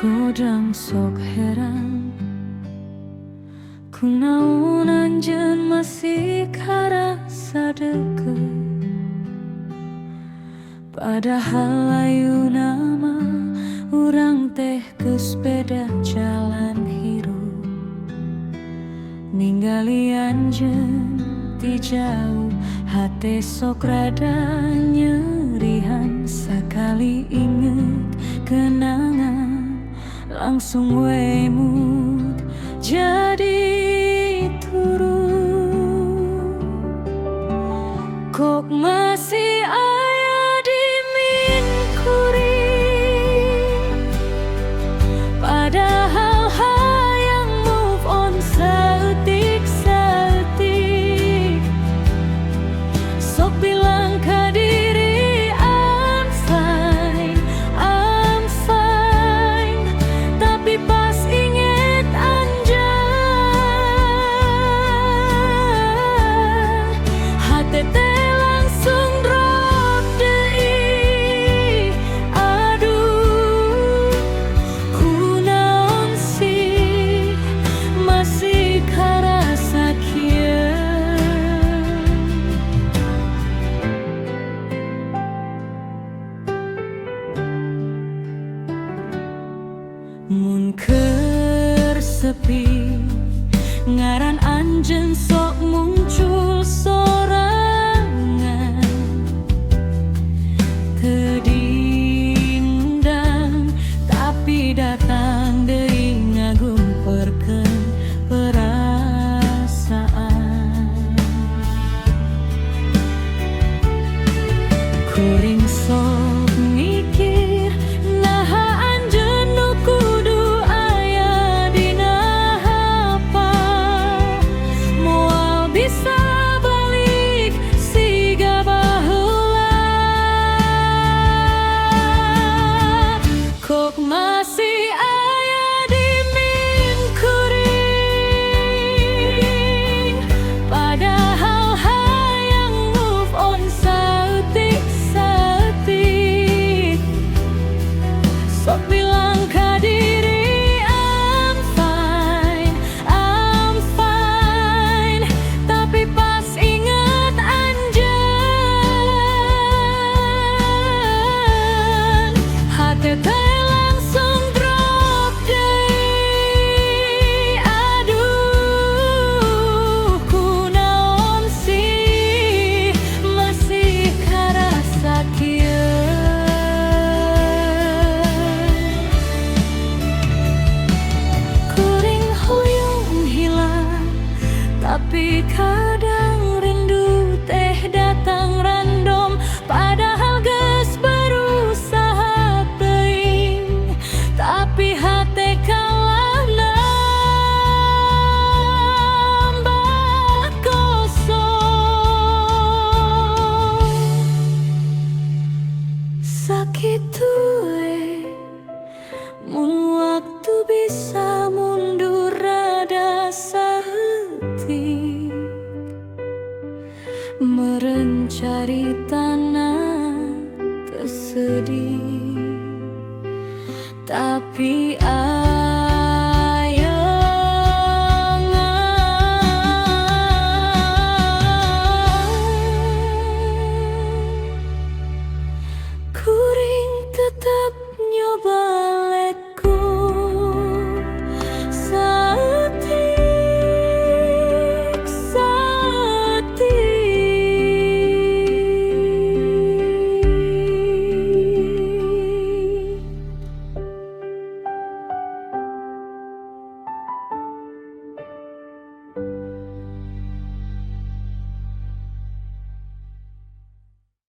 Kadang sok heran, kunaon anjeun masih karasa deket, padahal ayeuna mah urang teh geus beda jalan hirup. Ningali anjeun ti jauh, hate sok rada nyerihan. Sakali inget kenangan, langsung we mood jadi turun. Kok masih aya di mind kuring, padahal hayang move on saeutik saeutik. Sok bilang ka diri, "I'm fine, I'm fine," tapi pas inget anjeun, hate teh langsung drop deui. Aduh, kunaon sih masih karasa kieu? Mun keur sepi, ngaran anjeun sok muncul sorangan. Teu diundang tapi datang deui, ngagumperkeun perasaan. Kuring sok mikir, naha anjeun nu kudu aya dina hapal, moal bisa balik siga baheula. Kok masih aya di mind kuring, padahal hayang move on saeutik saeutik. Sok bilang ka diri, "I'm fine, I'm fine," tapi pas inget anjeun, hate teh langsung drop deui. Aduh, kunaon sih masih karasa kieu? Kuring hoyong hilang, tapi kadang rindu teh datang random, padahal geus berusaha teuing, tapi hate kalah nambah kosong. Sakitu we, mun waktu bisa mundur rada saeutik, meureun caritana teu sedih, tapi